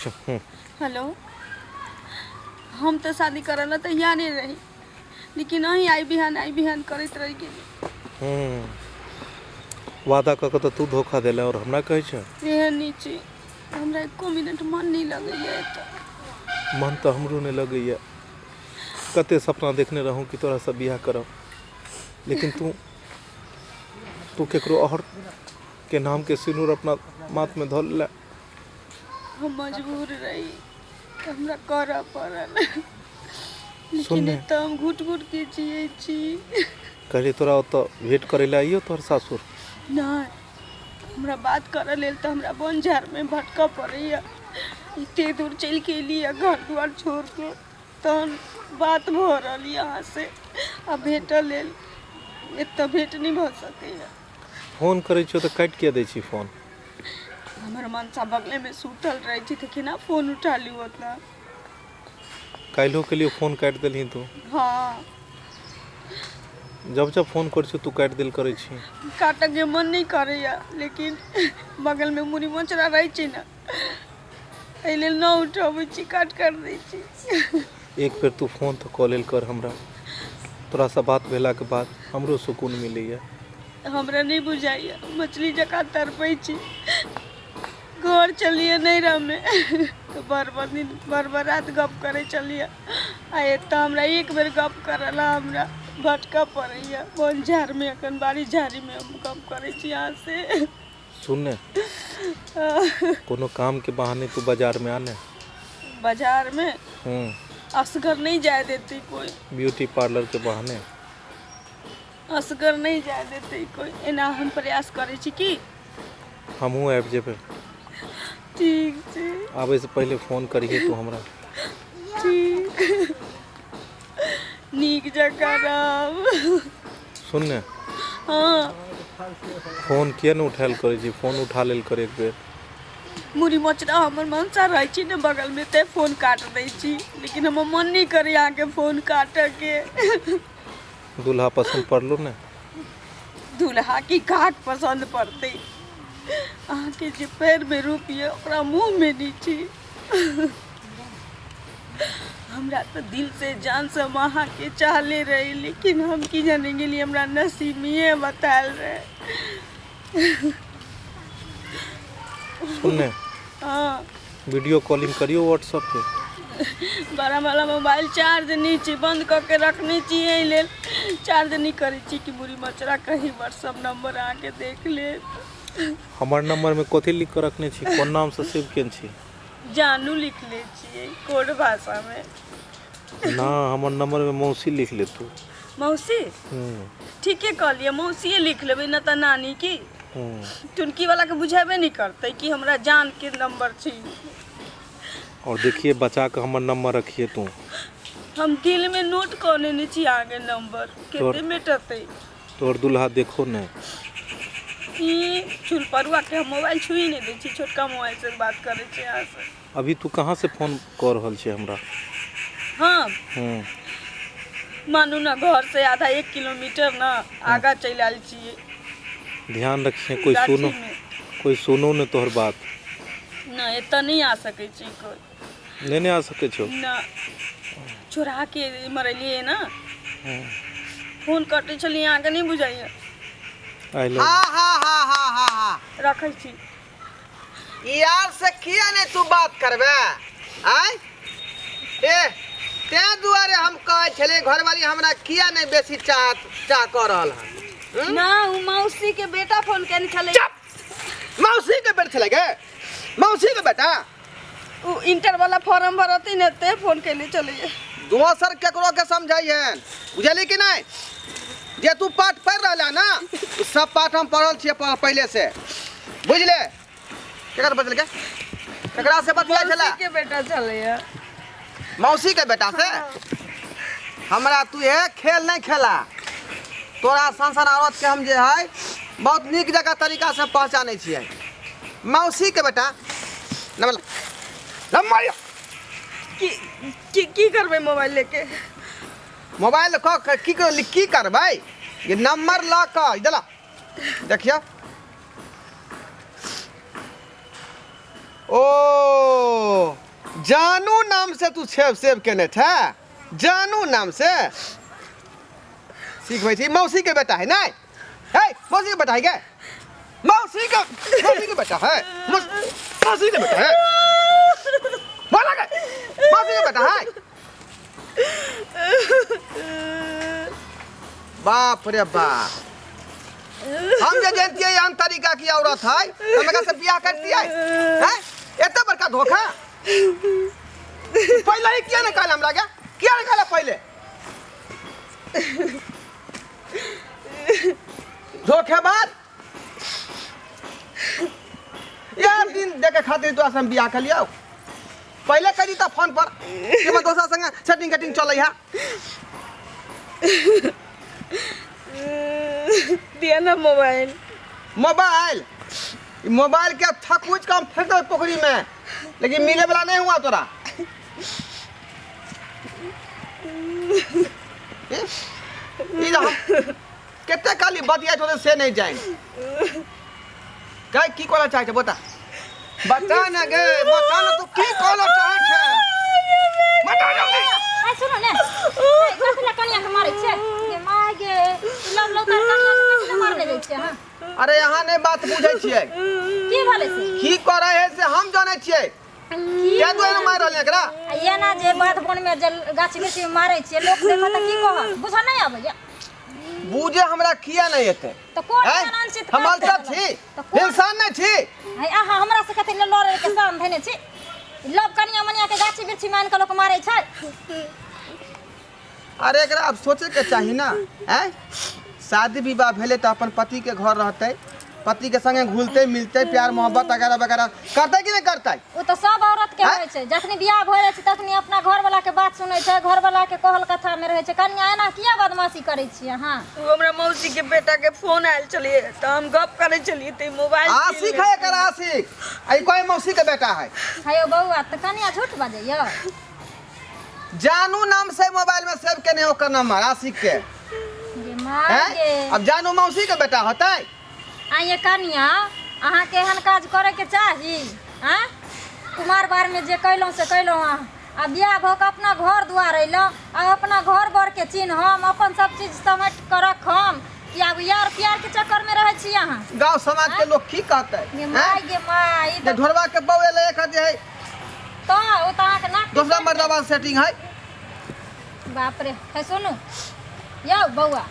छै। हेलो, हम तऽ शादी करऽ लए तैयारे रही, लेकिन अहीं आइ बिहान आइ बिहान करैत रहि गेली। वादा कऽ कऽ तऽ तू धोखा देले और हमरा कहै छै। एहन नहि छै, हमरा एको मिनट मन नहि लगैए एतऽ। मन तऽ हमरो नहि लगैए। कते सपना देखने रहूँ कि तोरासँ बियाह करब, लेकिन तू तू केकरो और के नामके सिनूर अपना माथमे धऽ लेले। हम मजबूर रही तऽ हमरा करऽ पड़ल, सुन लेकिन ने। एतऽ हम घुटि घुटि के जियै छी। कहली तोरा ओतऽ भेँट करै लए आइयो तोहर सासुर? नहि, हमरा बात करऽ लेल तऽ हमरा बन झाड़मे भटकऽ पड़ैए। एते दूर चलि के एलियै घर दुआर छोड़ि के, तहन बात भऽ रहल यऽ अहाँसँ। आ भेटऽ लेल एतऽ भेँट नहि भऽ सकैए। फोन करै छियौ तऽ काटि किया दै छी फोन? हमर मनसा बगलेमे सुतल रहै छै तऽ केना फोन उठा लिउ ओतना? काल्हिओ केलियौ, फोन काटि देलही तू। हँ। जब जब फोन करै छियौ तू काटि देल करै छी। काटऽके मन नहि करैए, लेकिन बगलमे मुड़ी मोचरा रहै छै ने, एहि लेल न उठबै छी, काट काट दै छी। एक बेर तू फोन तऽ कऽ लेल कर हमरा। तोरासँ बात भेलाके बाद हमरो सुकून मिलैए। हमरा नहि बुझाइए, मछली जकाँ तड़पै छी। घर चलियै नैहरामे तऽ बड़ बड़ दिन बड़ बड़ राति गप करै छलियै, आ एतऽ हमरा एक बेर गप करऽ लए हमरा भटकऽ पड़ैए। बन झाड़मे एखन बाड़ी झाड़ीमे हम गप करै छी अहाँसँ। सुन ने, कोनो कामके बहाने तू बाजारमे आ ने। बाजारमे? असगर नहि जाय देतै कोइ। ब्यूटी पार्लरके बहाने। असगर नहि जाय देतै कोइ। एना हम प्रयास करै छी कि हमहूँ आबि जेबै। ठीक छै। आबैसँ पहिले फोन करिहे तू हमरा। ठीक, नीक जकाँ रहब। सुन ने। हँ। फोन किया नहि उठायल करै छी? फोन उठा लेल कर एक बेर। मुड़ी मोचरा हमर मनसा रहै छी ने बगलमे, तेँ फोन काटि दै छी, लेकिन हमर मन नहि करैए अहाँके फोन काटऽके। दूल्हा पसन्द पड़लो ने? दूल्हा की खाक पसन्द पड़तै? अहाँके जे पैरमे रूप यऽ ओकरा मुँहमे नहि छी। हमरा तऽ दिलसँ जानसँ हम अहाँके चाहले रही, लेकिन हम की जाने गेलियै, हमरा नसीबिये बतायल रहै। सुन ने। हँ। वीडियो कॉलिंग करियो व्हाट्सएप पे। बड़ा वाला मोबाइल चार्ज नहि छै, बंद कऽ के रखने छी। एहि लेल चार्ज नहि करै छी कि मुड़ी मचरा कहीं व्हाट्सअप नंबर अहाँके देख लेत। हमर नंबरमे कथी लिख कऽ रखने छी? कोन नामसँ सेव केने छी? जानू लिख लै छियै कोड भाषामे। ना, हमर नंबरमे मौसी लिख ले तू। मौसी? ठीके कहलियै, मौसिए लिख लेबै, नहि तऽ नानी की टुनकी वाला के बुझेबे नहि करतै कि हमरा जान के नंबर छै। और देखिए, बचा कऽ हमर नंबर रखिए तू। हम दिल में नोट कऽ लेने छी अहाँके नंबर। तोहर कते मेटतै? तोहर दुल्हा देखो ने। ई चुलपरुआ के हम मोबाइल छुई नहि दै छी, छोटका मोबाइल से बात करै छी अहाँ से। अभी तू कहाँ से फोन कऽ रहल छी हमरा? हम मानू ने घर से आधा 1 किलोमीटर न आगा चलि आयल छियै। ध्यान रखिए, कोई सुनो गाछीमे। कोई सुनो ने तोहर बात। नहि, एतऽ नहि आ सकै छी कोइ। नहि, नहि आ सकै छौ? न, चोरा के इम्हर एलियै ने। फोन कटै छलियै, अहाँके नहि बुझाइए? I love. हाँ हाँ हाँ हाँ हाँ हाँ। रखै छी। यार से किया नहीं तू बात करबे आय? ए तें दुआरे हम कहै छलियै, घरवाली हमरा किया नहीं बेसी चाह चाह कऽ रहल हन। ना, उ मौसी के बेटा फोन केने छलै। चुप! मौसी के बेटा छलै गे? मौसी के बेटा? उ इंटर वाला फॉर्म भरती ने, ते फोन केने छलै। दोसर केकरो के समझाइहन, बुझली कि नहीं? जे तू पाठ पढ़ि रहल है ना, उ सब पाठ हम पढ़ल छियै पहिले से, बुझले? केकर बदल के केकरा से बतिया छला? मौसी के बेटा छलै। मौसी के बेटा से? हमरा तू हे खेल नहीं खेला। तोरा सन सन औरत के हम जे है बहुत नीक जगह तरीका से पहचानै छियै। मौसी के बेटा, नंबर नंबर की की की करबै मोबाइल लेके? मोबाइल क की की करबै? ये नंबर लऽ कऽ इधर ला, देखियौ। ओ जानू नाम से तू सेव सेव केने छे जानू नाम से सिखबै छी मौसी के बेटा है नहीं है मौसी के बेटा है गे मौसी के बेटा है मौसी के बेटा है बोला गे मौसी के बेटा है बाप रे बाप हम जे जानतियै एहन तरीका की औरत है हम एकरा से बियाह करतियै हैं एते बड़का धोखा पहले ही किया ना कहला हमरा के किया ना कहला पहले धोखेबाज यार दिन देखे खातिर तोरा से हम बियाह कर लियौ पहले करी त फोन पर कि हमर दोसरा संगे सेटिंग कटिंग चलै है दिया ना मोबाइल मोबाइल ई मोबाइल के थकुच के हम फेंक देबै पोखरी में लेकिन मिले वाला नहीं हुआ तोरा ई ई रह कते काली बतिया छोड़े से नहीं जाए काय की कोला चाहे छे बता बता ना गे बता ना तू की कोला चाहे छे बता जल्दी आ सुनो ने ए, कथी लए कनिया के मारै छियै गे माय गे लव लव तार कनिया के कथी लए मारने जाइ छियै अहाँ अरे यहाँ नहीं बात बुझै छियै की भेलै से की करे है से हम जानै छियै की क्या दुआरे मारि रहल एकरा आ एना जे बाध बन में जे गाछ वृक्ष में मारै छियै लोक देखत तऽ की कहत बुझऽ नहि आबैया बूझे हमरा किया नहीं एते तऽ कोन हैं? एहन अनुचित हम काज अलसर कऽ छी देलक? तऽ कोन इंसान नहीं छी है अहाँ हमरा से कथी लए लड़ै के शान धेने छी लव कनिया मनिया के गाछी वृक्षी मान के लोक मारै छै अरे एकरा अब सोचे के चाही ना हैं शादी विवाह भेलै तऽ अपन पति के घर रहतै पति के संगे घुलते मिलते प्यार मोहब्बत वगैरह वगैरह करतै कि नहीं करतै ओ तऽ सब औरत के आँय? होइ छै जखनी बियाह भऽ जाइ छै तखनी अपना घरवला के बात सुनै छै घरवला के कहल कथा मे रहै छै कनिया एना किया बदमाशी करै छी अहाँ ओ हमरा मौसी के बेटा के फोन आयल छलियै तऽ हम गप करै छलियै तऽ ई मोबाइल छीन आशिक है एकर आशिक आ ई कोई मौसी के बेटा है हे यौ बौआ तऽ कनिया झूठ बजैया जानू नाम से मोबाइल में सेव केने ओकर नंबर आशिक के गे माय हैं गे अब जानू मौसी के बेटा होतै आ ये कनिया अहाँके एहन काज करैके चाही आँय कुमार बारमे जे कयलहुँ से कयलहुँ अहाँ आ बियाह भऽ कऽ अपना घर दुआर अयलहुँ आ अपना घर बरके चिन्हम अपन सब चीज समेट कऽ रखम कि आब यार प्यारके चक्करमे रहै छी अहाँ गांव समाज के लोग की कहतै गे हैं माय गे माय ई जे तऽ ढोरबा के बऊ एलै एकर जे है तऽ ओ तऽ अहाँके नाक दोसरा मर्दाबा सेटिंग है बाप रे हे सुनू यौ बौआ